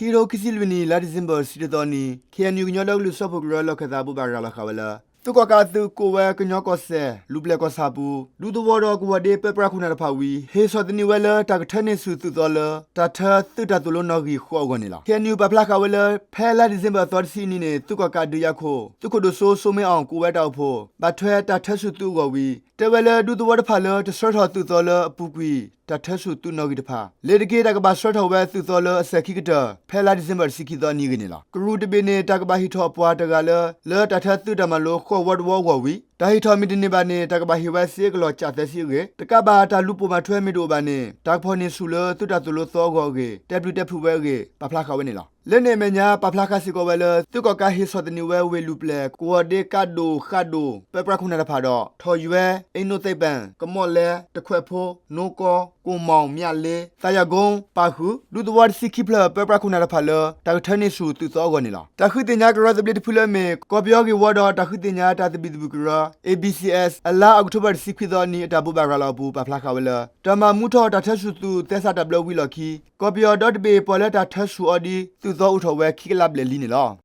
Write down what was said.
ခံကထိခံဆံလွံၢ်နံၣ် လါဒံၣ်စ့ဘၢၣ် တဆံတၢသီနံၤ ခ့ၣ်အဲၣ်ယူၣ် ကညီဒီကလုာ်စၢဖှိၣ်ကရၢ လီၢ်ခၢၣ်သးအပူၤ ဘၣ်ရၤလီၤဃာ်ဝဲလၢ သုးကီၣ်ကးအသုး ကိးဝဲကညီကီၢ်စဲၣ် လူၤပျဲၢ်ကီၢ်ဆၣ်အပူၤ ဒူသဝီဒီးကဝီၤဒ့ ပၢပြးခိၣ်နၢ်တဖၣ်ဝံၤ ဟ့ၣ်ဆီၣ်သနံးဝဲလၢ တၢ်ကထၢန့ၢ်ဆူၣ်သုးသီလၢ တၢ်ထၢသုးတၢ်သိၣ်လိနီၣ်ဂံၢ်ဃိးအဂီၢ်န့ၣ်လီၤ. ခ့ၣ်အဲၣ်ယူၣ် ပာ်ဖျါဃာ်ဝဲလၢ ဖဲလါဒံၣ်စ့ဘၢၣ်အသီတဆံအနံၤန့ၣ် သုးကီၣ်ကးဒုးယၤခိၣ် သုးခိၣ်ဒိၣ်စိ စိမ့အီၣ် ကိးဝဲတၢ်အိၣ်ဖှိၣ် ဘၣ်ထွဲတၢ်ထၢဆူၣ်သုးအဂီၢ်ဝံၤ တဲဝဲလၢ ဒူသဝီတဖၣ်လၢ တဆှၢထီၣ်သုးသီလၢအပူၤကွံာ် တၢ်ထၢဆူၣ်သုးနီၣ်ဂံၢ်တဖၣ် လ့ၤတက့ၢ် တၢ်ကဘၣ်ဆှၢထီၣ်ဝဲသုးသီလၢ အစဲၤခံကတၢၢ် ဖဲလါဒံၣ်စ့ဘၢၣ် တဆံခံသီနံၤအဂ့ၢ်န့ၣ်လီၤ. ကရူၢ်တဘ့ၣ်န့ၣ် တၢ်ကဘၣ်ဟ့ၣ်ထီၣ်ပှၤတဂၤလၢ လၢတၢ်ထၢသုးတၢ်မၤလိ ဃိးဝီတဝီအဂီၢ်ဝံၤ တၢ်ဟ့ၣ်ထီၣ်မ့ၢ်တန့ၢ်ဘၣ်န့ၣ် တၢ်ကဘၣ်ဟ့ၣ်ဝဲ စ့ကလီၢ်ကၠးသၢဆံအဂ့ၢ်, တကးဘၣ် တၢ်လူၤပိာ်မၤထွဲမ့ၢ်တအိၣ်ဘၣ်န့ၣ် တၢ်ကဖီၣ်န့ၢ်ဆူၣ်လၢ သုးတၢ်သိၣ်လိသီအဂီၢ်အဂ့ၢ် တဲပျုၢ်တဲဖုးဝဲအဂ့ၢ် ပာ်ဖျါဃာ်ဝဲန့ၣ်လီၤ. လၢန့ၣ်အမဲာ်ညါ ပာ်ဖျါဃာ်စ့ၢ်ကီးဝဲလၢ သုးကီၣ်ကးဟ့ၣ်ဆီၣ်သနံးဝဲ ဝ့ၢ်လူၤပျဲၢ်, ကဝီၤဒ့, ကးဒိၣ်, ဃးဒိၣ် ပၢပြးခိၣ်နၢ်တဖၣ်ဒီး ထီၣ်ယွဲ, အ့နိသ့ပၣ်, ကမီၣ်လဲ, တခွဲးဖိ, နိကီ, ကိၣ်မီၣ်, မၠးလ့, သးယၤကိ, ပၣ်ဃုာ် ဒူသဝီတဆံခံဖျၢၣ် ပၢပြးခိၣ်နၢ်တဖၣ်လၢ တၢ်ကထၢန့ၢ်ဆူၣ်သုးသီအဂီၢ်န့ၣ်လီၤ. တၢ်ဃုသ့ၣ်ညါကရၢသဘျ့တဖုလၢအမ့ၢ် ကီၢ်ပယီၤဂ့ၢ်ဝီဒီး တၢ်ဃုသ့ၣ်ညါတၢ်သဘံၣ်သဘုၣ်ကရၢ A B C S အလါအီးကထိဘၢၣ် တဆံခွံသီနံၤ အတၢ်ဘိးဘၣ်ရၤလီၤအပူၤ ပာ်ဖျါဃာ်ဝဲလၢ တၢ်မၤမူထီၣ်တၢ်ထၢဆူၣ်သုး သဲစးတၢ်ဘျၢဝံၤအလီၢ်ခံ ကီၢ်ပယီၤဒီတဘ့ၣ် ပှၤလၢတၢ်ထၢဆူၣ်အီၤဒ် သုးသီအိၣ်ထီၣ်ဝဲ ခံကလးဘျဲၣ်လံန့ၣ်လီၤ.